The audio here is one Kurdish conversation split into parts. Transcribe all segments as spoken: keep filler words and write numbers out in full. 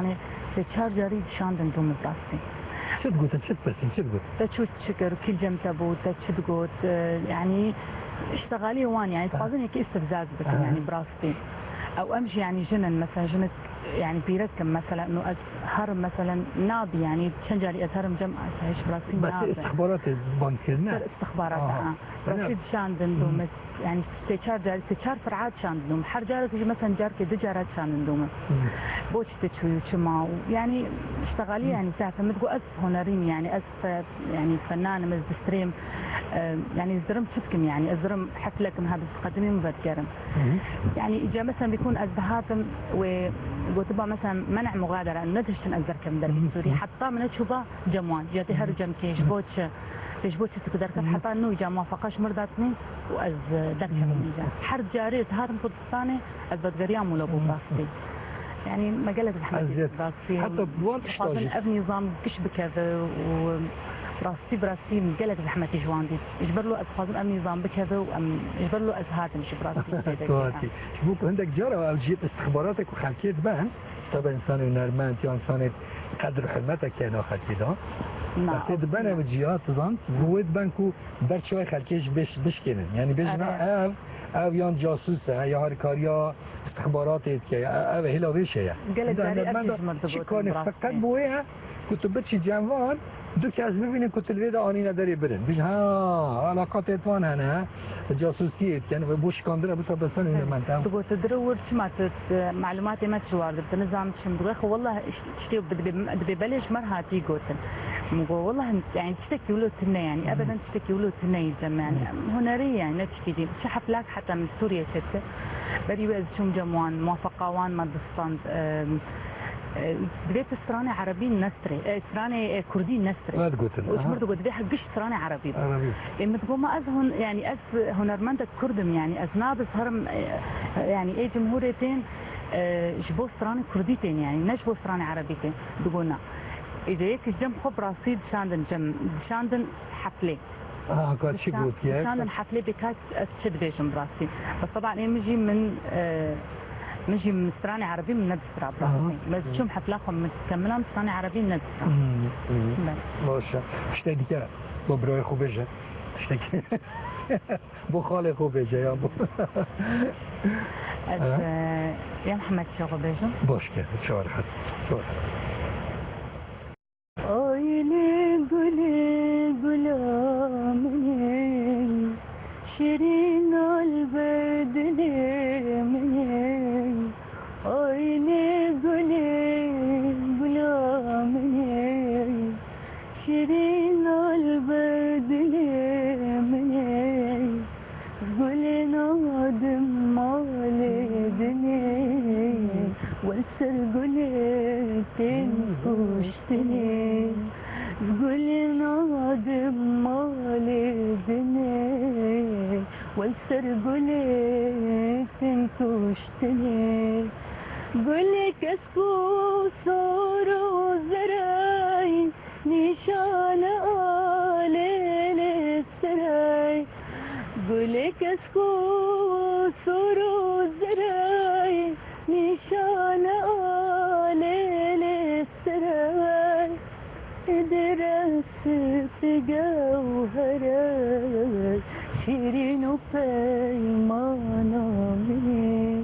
Yanî sê çar carî dişandin dû min rastî. Çi digotin, çi dipirsîn, çi digot? Te çû çi kir, kî cem te bû, te çi digot, e, yanî îştexaliyê wan, yanî dixwazin yekî îstifzaz bikin, Aha. yanî bi rastî. Ew em jî yanî jin in, mesela jinik, yanî pîrek in, mesela û ez herim, mesela nabî, yanî çend carî ez herim cem, ez hiç bi rastî Bes nabe. Îstixbaratê bang kirine? Ser îstixbarata, Aha. ha. Rastî dişandin dû min, yanî sê çar car, sê çar fir'a dişandin dû min. Her carek jî mesela carkê du cara dişandin dû min. Boçî te çûyî û çima û yanî îştexalî yanî sehfe min digot ez hunerîm yanî ez fe, yanî fenan im, ez distrêm, e, yanî ez dirim çi dikim yanî ez dirim hefle kim ha biqedimîm vedigerim. Yanî îca mesela bikûn ez bihatim wê gotiba mesela men'a mugadara, nediştin ez derkevim dervî Sûrî. Heta min neçûba cem wan, ya tê her cem kê, ji bo çi? Tê ji bo çi tu derket? Heta nû îca muwafaqa ji mir datnî û ez, e, derkevim îca. Her carê ez hatim Kurdistanê, ez vedgeriya mûla bû rastî. Yanî me gelek zehmetî rastî. Heta bi wan tişta Dixwazin jî. ev nîzam giş bikeve û rastî bi rastî min gelek zehmetî ji wan dît. Ji ber lo ez dixwazim ev nîzam bikeve û em, ji ber lo ez hatim jî bi rastî. Tu hatî. Ji bo ku hindek cara ev jî istixbaratek ku xelkê diben, Tabi însanê hunermend ya însanê qedr û hurmetek heye nav xelkê de. Na, Wextê ew dibene çima? bi ciya, tu zan, bi wê diben ku ber çavê xelkê ji biş-, bişkênin. Yanî bêjin, Erê. ha, ev, ev yan casûs e, ya harîkariya istixbaratê dike, ya ev hêla vê şey e. Gelek Hinde carî ev hunermenda jî ji mir çi digotin, kanê bi rastî. feqet bi wê ye ku tu biçî cem van, Du kes bibînin ku tu li vê de anîne derê birin. Bijin, ha, alaqatê wan hene, casûsiyê dikin, wê bo şikandina bi tabesan û Tabii. nementan. Tu got, tu dir û wir çima tu, tu, malûmatê me çi war dibî, tu nizam çi min digot. Xwe, wallah, iş-, tiştê dibê, dibê belê ji me re hatî gotin. Min got, wallah, yani, tiştekî wilo tune, yani, ebeden tiştekî wilo tune yî cem, yani. Hunerî, yani, ne tiştî dî. Çi heflak heta min Sûriye çekti. Berî wê ez çûm cem wan, muwafaqa wan me distand, em, e, divê tu stranê erebî nestirê, e, stranê, e, kurdî nestirê. Wê digotin, Û ji aha. mir digot, divê he giş stranê erebî be. Erebî. Ê, min digot, ma ez hon-, yani ez hunermendek kurd im, yani ez nabizherim, e, yani ê cumhurê tên, e, ji bo stranê kurdî tên, yani ne ji bo stranê erebî tên. Digot, na. Ê, de yek ji cem xwe bi rastî dişandin cem, dişandin heflê. Aha, ka çi Dişan-, gotiye? dişandin heflê bê ka ez çi dibêjim bi rastî. Bes teban ê min jî min, e, min jî min stranê erebî min nedistira bi Aha. rastî. Bes çûm hefla xwe min kemilan stranê erebî min nedistira. Hmm, hmm. Bes. Baş e. Tiştek dike bo birayê xwe bêje. Tiştek bo xalê xwe bêje ya bo. Ez, Ha? e, ya Mihemed çi xwe bêjim? Baş ke, çawa rehet. Çawa rehet. Ay lê gulê gula min ê, şirîn al ber dilê min ê. Ay lê gulê gula min ê, şirîn al ber dilê min ê. Gulê nadim malê dinê, wel ser gulê tên kuştinê. Gulê nadim malê dinê, wel ser gulê tên kuştinê. Gulê kesk û sor û zerey, nîşane alê lê serey. Gulê kesk û sor û zerey, nîşane alê lê serey. Ê direxsî gewhere, şîrîn û peymana min ê.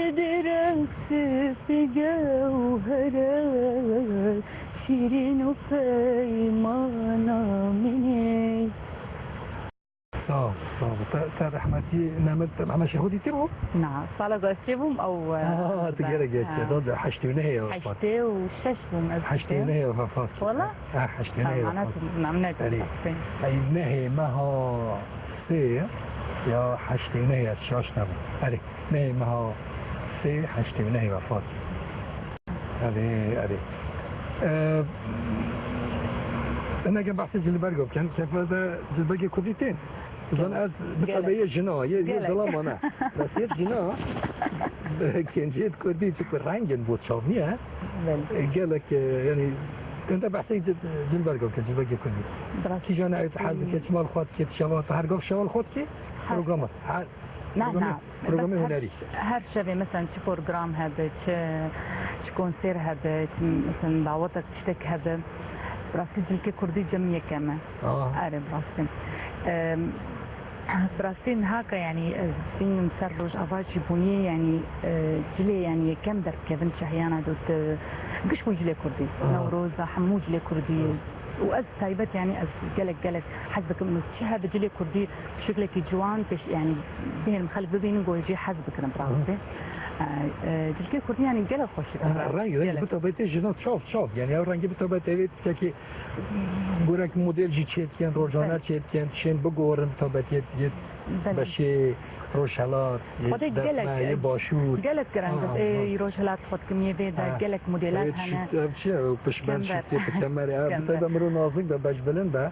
Ê direxsî gewhere, şîrîn û peymana min ê. Sağ ol, sağ ol. Te, te rehmetî Mehmet, Mehmet Şêxo dîtî bû? Na, sala ku ez çêbûm, ew, e, Aha, tu be. gerek geç. Ha. Dad heştê û nehê wefat. Heştê û şeş bûm ez. Heştê û nehê wefat. Wala? Ha, heştê û nehê Ha, wefat. Mana tu, namine Erê. Ey, nehê meha sê ya heştê û nehê, ez şaş nebûm. Erê. Nehê meha sê heştê û nehê wefat. Erê, erê. Ee, hineke behsê cilberga bikin. Kefa de cilbergê kurdî tên. Zan ez bi Gelek. tebeyê jina, yê, yê Gelek. zilama ne. Bes yê jina, kênciyê kurdî, çiku rengin bo çav niye. Belê. Gelek, e, yani, hineke behsê cil-, cilberga bikin, cilbergê kurdî. Bi rastî. Kîjan ew hez dike, çima li xwe dike, şeva, her gav şeva li xwe dike? Her Programa. Her Na, programê, na. programê Bes her, hunerî. her şevê, mesela, çi program hebe, çi çi konser hebe, çi, mesela, dawetek tiştek hebe, bi rastî cilkê kurdî cem yekem e. Aa. Erê, bi rastî. Em, bi rastî niha ke, yanî, ez bînim ser Rojava jî bûniyê, yanî, e, cilê, yanî, yekem derdikevin çehiyana dot, e, giş bû cilê kurdî. Aa. Newroza, hemû cilê kurdî. Aa. Û ez taybet, yanî, ez gelek, gelek hez dikim. Çi hebe cilê kurdî, şiklekî ciwan pêş, yanî, bihêlim xelk bibînin, ku jê hez bikirin, bi rastî. Aha. E, e, cilkê kurdî, yanî, gelek xweşik e, reng, reng gelek. Bi taybetî jina çav, çav. Yanî, ew rengî bi taybetî vê tiştekî gorek model jî çêdikin, rojane çêdikin, tişên bigorin, bi taybetî yê, yê beşê rojhelat, yê derme, yê başûr. Gelek, gelek giran. Ha, e, ha. Rojhelat xwe dikim, yê vê de gelek modelat hene. Ev çi ye? Ew pişmend şûtê bi kemerê. Ha, bi taybet miro nazik be, beşbilind be.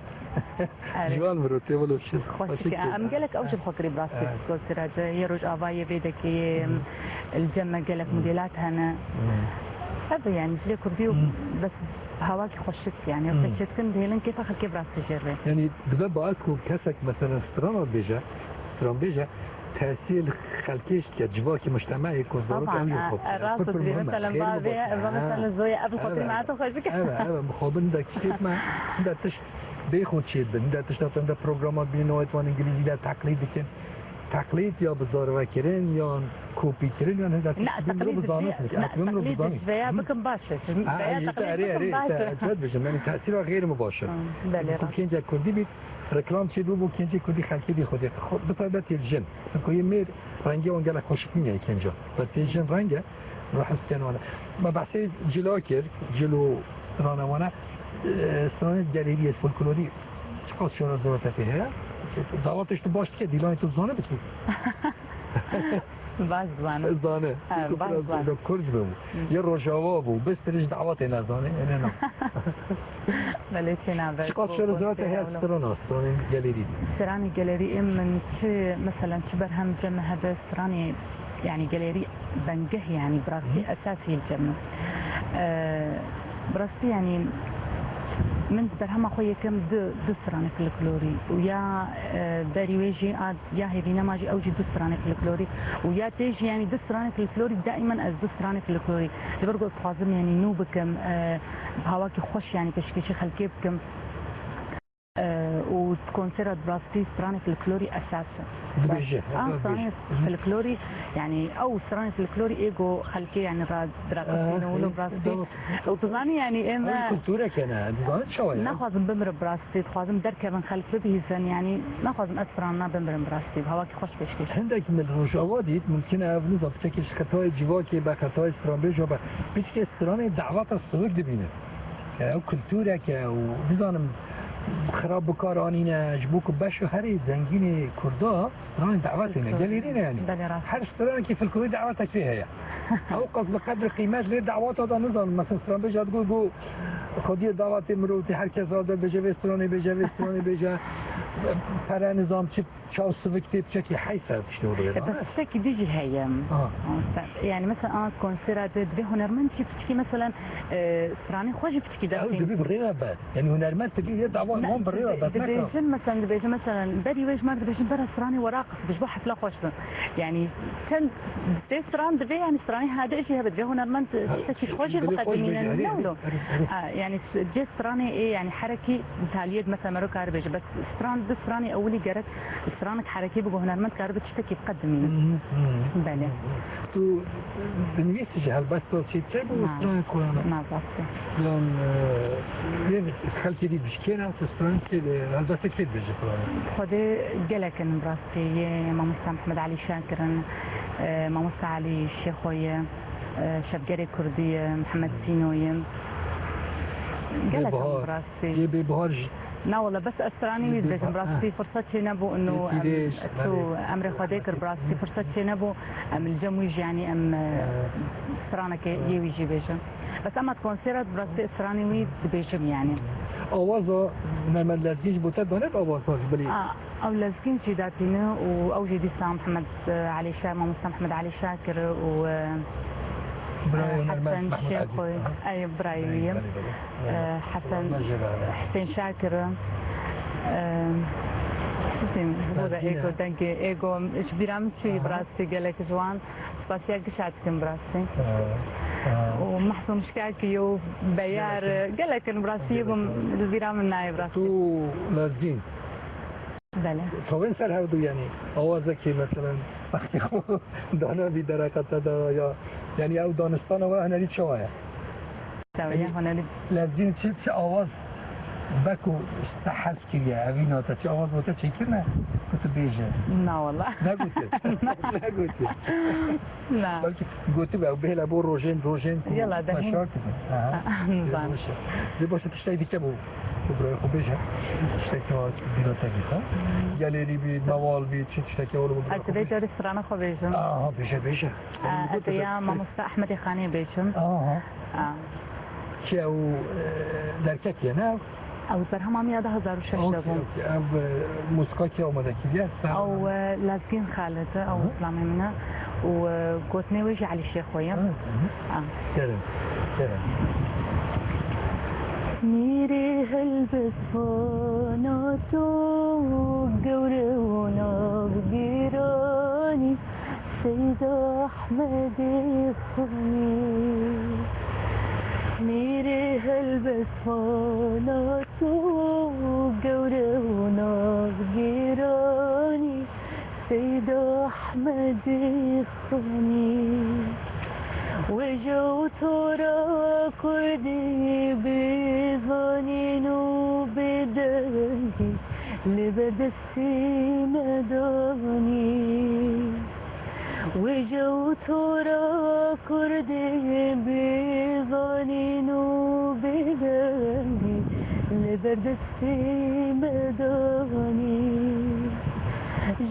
Erê. Ciwan miro tê wilo şir. Xweşik e. Em gelek ew jî xwe kirî bi rastî. Evet. Gotira de yê Rojava yê vê dekê yê, hmm, li cem me gelek, hmm, modelat hene. Hmm. Ev e, yanî, cilê kurdî û, hmm, bes hawakî xweşik, yanî, hmm, çêdikin dihêlin kêfa xelkê bi rastî jê re. Yanî, dibe baş ku kesek, mesela, strana dibêje, stranbêje, tesîr li xelkê jî dike, civakî, mujtemeyê ku zarok ew jî xwe bikire. Taban, e, rast dibê, mesela, bavê, mesela, Zoya, ev xatirî me heta xweşik. Evet, evet, mixabin de kiştêt me, de tişt bê xwe çêdibin, de tişta te de programa bînin, wan îngilîzî de teqlîd dikin. Teqlîd ya bi zarvekirin, yan kopîkirin, yan hêdî tişt bîn miro bi zanist dikin. Na, teqlîd ji vêya bikin baş e. Ha, ji vêya teqlîd bikin baş e. Ez bijim, yanî tesîra xêr mi baş e. Ha, belê, rast. Ku kêncek kurdî bît, Reklam çêbû bo kêncê kurdî, xelkê bî xwedê. Xwe, bi taybet yê jin. Çunku yê mêr rengê wan gelek xweşik nîne yê kêncan. Bes yê jin reng e, rehis kên wan e. Me behsê cila kir, cil û strana wan e. E, stranê geleriyê folklorî çiqas şorezaretê pê heye? Dawetê ji tu baş dike, dîlanê tu zane bikî. Baş zanim. Zane. Ha, baş zanim. Kurd bû. Hı. Yê Rojava bû. Bes tu ji dawetê nezane. Ene na. Belê, çênabe. Çiqas şorezaretê heye strana, stranên gelerî? Stranê gelerî, ê min çi, meselan, çi berhem cem hebe stranê, yanî gelerî bengeh, yanî bi rastî, hı, esasî cem. E, bi rastî, yanî min di berhema xwe yekem du, du stranê folklorî û ya, e, berî wê jî a Ya hêvî nema jî ew jî du stranê folklorî û ya tê jî, yanî du stranê folklorî, daîmen ez du stranê folklorî. Ji ber ku ez dixwazim, yanî nû bikim, e, bi hawakî xweş, yanî pêşkêşî xelkê bikim. E, û konsera di rastî stranê folklorî esas e. Dibêje, a, stranê folklorî, yanî ew stranê folklorî ê ku xelkê, yanî ra-, dirakirtîne wilo bi rastî. Û tu zanî, yanî ê me kulturek e ne, tu zanî çawa ye? Naxwazim bimirim bi rastî. Dixwazim derkevin, xelk bibihîzin, yanî naxwazim ez strana bimirim bi rastî, bi hawakî xweş pêşkêş. Hindek min li Rojava dît, mimkun e ev niza piçekî ji xetayê civakê be, xetayê stranbêja be. Piçekê stranê daweta sivik dibîne. Ew kulturek e û, nizanim, xirab bi kar anîne, ji bo ku beşa herî zengînê kurda stranê dawetê ne, gelêrî ne yanî. Belê, rast. Her stranekî folklorî dawetek pê heye. Ew qas bi qedr û qîmet lê daweta da nizanim. Mesela stranbêja digot, got, Xwediyê dawetê mirov tê, her kes rade bêje vê stranê bêje, vê stranê bêje, pere nizam çi, çaw sivik tê, piçekî heyf e tiştê wilo. E, bes tiştekî dî jî heye. Aha. Yanî mesela a konsera de divê hunermend jî piçkî, mesela, e, stranê xwe jî piçkî destîn. Ew divê bi rê ve be. Yanî hunermend dibî yê dawa wan bi rê ve be. Dibêjin, mesela, dibêjin, mesela, berî wê ji me re dibêjin, bera stranê we raqis, bi ji bo hefla xweş be. Yanî çend Dê stran divê, yanî stranê hade jî hebe, divê hunermend tiştekî xwe jî biqedimîne, ne wilo? Ha, yanî cê stranê ê, yanî herekî taliyê di, mesela mero karibêje, bes stran, di stranê ewilî gerek stranek herekî bigo, hunermend karibe tiştekî biqedimîne. Belê. Tu dinivîsî ji helbesta çê çê bû, stranek xwe? Na, rastî. Yan, e, yê xelkê dî dişkêne, tu stranê kê, helbesta kê dibêje filan? Xwedê gelek in rastî. Yê mamosta Mihemed Elî Şakir in, e, mamosta Elî Şêxo ye, e, Şevgerê Kurdî ye, Mihemed Sîno ye. Gelek in bi rastî. Yê Bêbihar jî. Na wele, bes ez stranê wî dibêjim, bi rastî firset çênebû û em, tu emrê Xwedê kir, bi rastî firset çênebû em li cem wî jî, yanî em, e, stranekê yê wî jî bêjim. Bes ema di konsera de bi rastî stranê wî dibêjim, yanî. Awaza hunermend lezgîn ji bo te danê, awaza ji bilî? A, ew lezgîn jî datîne û ew jî dîsa Mihemed, e, Elî Şa-, mamosta Mihemed Elî Şakir û, e, Birayê hunermend Hesen Mehmûd Şêxoy. Ezîz. Ey, birayê wî ye. Belê, belê. E, Hesen Husên Şakir. E, çi diyeyim, ji bo de ego, dengê ego, ji bîra min çûyî bi rastî gelek ji wan. Spasiya gişa dikim bi rastî. E, Ha. û Mehsûn Şikakî û Beyar, Gelek in. Gelek in, bi rastî, Gelek in. Li bîra min nayê, bi rastî. Tu lezgîn. Belê. Tavên ser hevdu, yanî awazekê, meselen, wextê xwe dana vî dereqe te de ya, yanî ew danistana we hunerî çawa ye? Tabii, yanî, ya hunerî. Lezgîn çi, çi awaz be ku te hez kiriye, evîna te çi awaz bo te çêkirine ku tu bêje? Na wala. Negotiye. Negotiye. Na. Belkî gotibe ew bêhla bo rojên, rojên ku Yala, dehîn. Meşar dibe. Aha. Nizanim. Zê baş e. Zê baş e, tiştek dike bo. Tu birayê xwe bêje. Tiştek wa bîra te bî xwe. Gelêrî bî, mewal bî, çi tiştekî walo bo birayê xwe bêje. Ez vê carî strana xwe bêjim. Aha, bêje, bêje. Aa, ez ê ya mamoste Ehmedê Xanê bêjim. Aha. Aa. Kî ew, e, derketiye, ne? Ew berhema min ya du hazar û şeş de bû. Okey, okey. Ev, e, muzika kî amade kiriye? Ew, e, Lezgîn Xalid e, ew zilamê min e. Û, e, gotinê wê jî Elî Şêxo ye. Hı hı. Ha. Kerem, kerem. Mîrê helbestvana to gewre û navgîranî. Seyda Ehmedê Xanî, mîrê helbestvana to gewre û navgîranî, Seyda Ehmedê Xanî. Wêje û tora kurdî bi zanîn û bi dengî li ber destî me danî. Wêje û tora kurdî bi zanîn û bi dengî li ber destî me danî.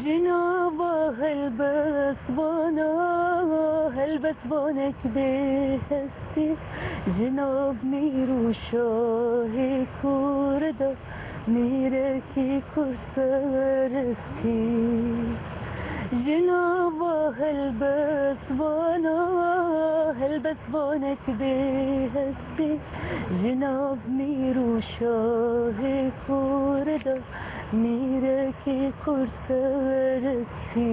Ji nava helbestvana helbestvanek bêhestî, ji nav mîr û şahê kurda mîrekî kurserestî. Ji nava helbestvana helbestvanek bêhestî, ji nav mîr û şahê kurda mîrekî kurserestî.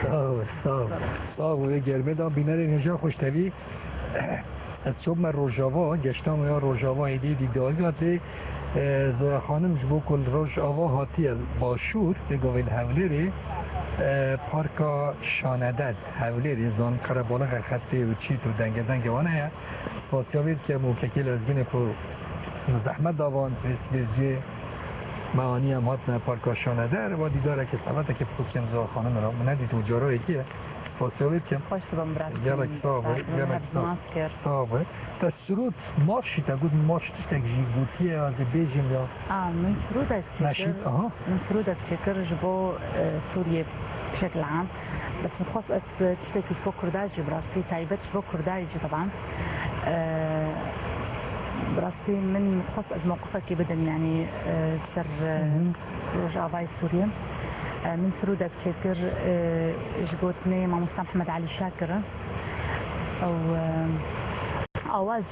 Sağ ol, sağ ol. Sağ ol, germê da bînerên hêja xweştevî. Ez çûme Rojava, geşta me ya Rojava êdî dî dawî hatê, e, Zoya Xanim ji bo ku li Rojava hatiye Başûr, tê gavê li Hewlêrê, e, Parka Şaneder, Hewlêrê, zan qerebalixe xetê û çît û denge denge wan heye. Spasiya wê dikem û kekê Lezgînê ku zehmet davan, pêsbêziyê me anî em hatine Parka Şaneder, ve dîdarekê, saetekê bi xwe dikem Zoya Xanim re, min nedît û cara yekî ye. Spasiya wê dikem. Xweş dibim, bi rastî. Gelek sağ ol, gelek sağ ol. Sağ ol. Te sirûd, marşî te got, marş tiştek jî gotiye, ez ê bêjim ya. A, min sirûdek çêkir. Neşîd, aha. Min sirûdek çêkir ji bo, e, Sûriyê bi şekil am. Bes min xwest ez tiştekî ji bo Kurda jî, bi rastî taybet ji bo Kurda jî, teban. E, bi rastî min xwest ez mewqifekî bidim, yanî, e, ser, e, Hı hı. Rojavayê Sûriyê. E, min sirûdek çêkir, e, ji gotinê Mamosta Mihemed Elî Şakir e. Ew, e, awaz